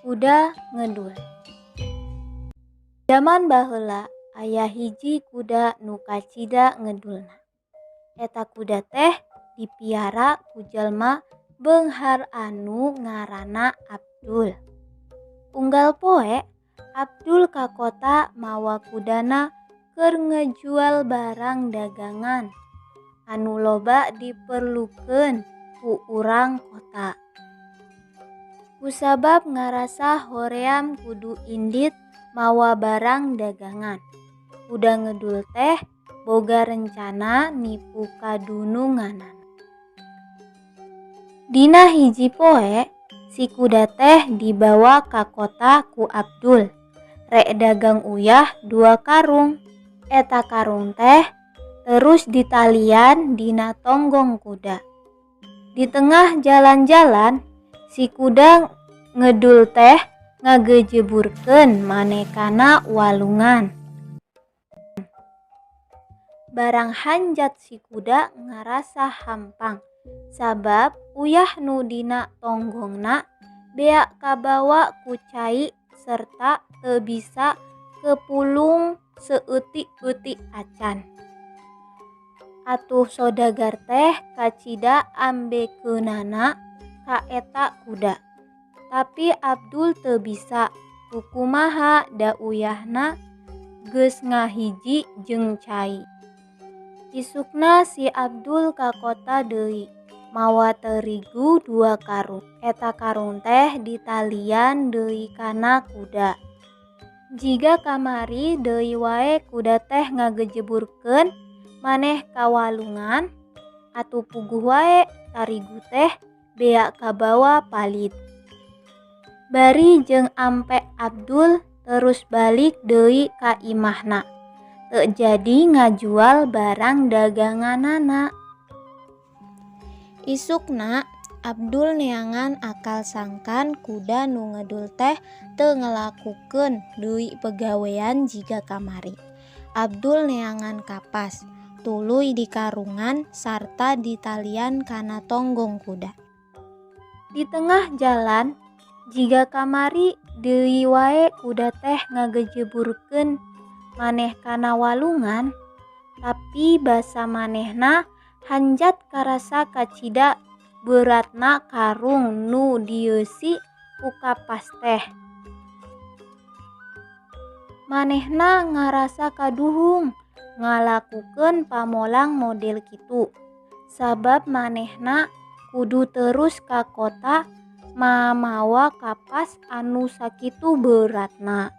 Kuda ngedul. Jaman baheula aya hiji kuda nu kacida ngedulna. Eta kuda teh dipiara ku jelma beunghar anu ngaranna Abdul. Unggal poe Abdul ka kota mawa kudana keur ngajual barang dagangan anu loba diperlukeun ku urang kota. Kusabab ngarasa hoream kudu indit mawa barang dagangan, kuda ngedul teh boga rencana nipu kadununganana. Dina hiji poe si kuda teh dibawa ka kota ku Abdul rek dagang uyah 2 karung. Eta karung teh terus ditalian dina tonggong kuda. Di tengah jalan-jalan si kuda ngedul teh ngagejeburkeun manekana walungan. Barang hanjat si kuda ngarasa hampang sabab uyah nu dina tonggongna beak kabawa ku cai serta teu bisa kepulung seutik-eutik acan. Atuh sodagar teh kacida ambekeunana ka eta kuda. Tapi Abdul teu bisa kukumaha da uyahna geus ngahiji jeung cai. Isukna si Abdul ka kota deui mawa terigu 2 karung. Eta karung teh ditalian deui kana kuda. Jiga kamari deui wae kuda teh ngagejeburkeun maneh ka walungan, atuh puguh wae tarigu teh beak kabawa palid. Bari jeung ampe Abdul terus balik deui ka imahna. Teu jadi ngajual barang daganganana. Isukna Abdul neangan akal sangkan kuda nu ngedul teh teu ngelakukeun deui pegawean jiga kamari. Abdul neangan kapas, tuluy dikarungan sarta ditalian kana tonggong kuda. Di tengah jalan jiga kamari deui wae kuda teh ngagejeburkeun maneh kana walungan, tapi basa manehna hanjat karasa kacida beuratna karung nu dieusi ku kapas teh. Manehna ngarasa kaduhung ngalakukeun pamolang model kitu, sabab manehna kudu terus ka kota mamawa kapas anu sakitu beuratna.